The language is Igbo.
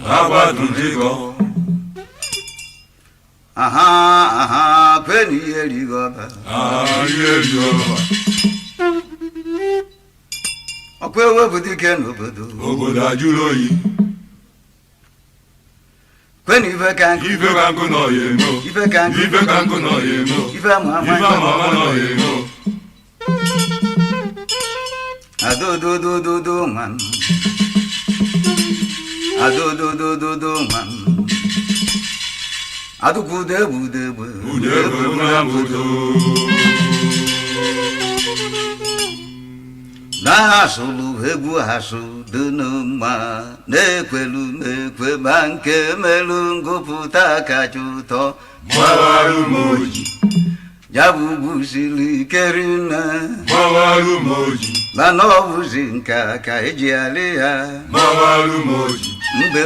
Agbatu njikọ. Aha aha, kwenu ihe erighị ọba. Ihe eri ọba. Ọkwa ewepụta ike n'obodo. Obodo ajụrụ oyi. Kwenu ife ka nkụ. Ife ka nkụ nọ ya emo. Ife ka nkụ. Ife ka nkụ nọ ya emo. Ife ama ama. Ife ama ama nọ ya emo. Adododododo nwa m, adododododo nwa m, adụkwudo egbe udo egbe. Udo egbe nwa m udo. Na-asụlụ egwu asụ dị mma, na-ekwelu m ekwe ma nke melu ngụpụta kacha ụtọ. Gbawarụ m oji. Ya bụ ugwu siri ike rinne. Gbawarụ m oji. Mana ọ bụzi nke a ka eji alị ya. Gbawarụ m oji. Mbe.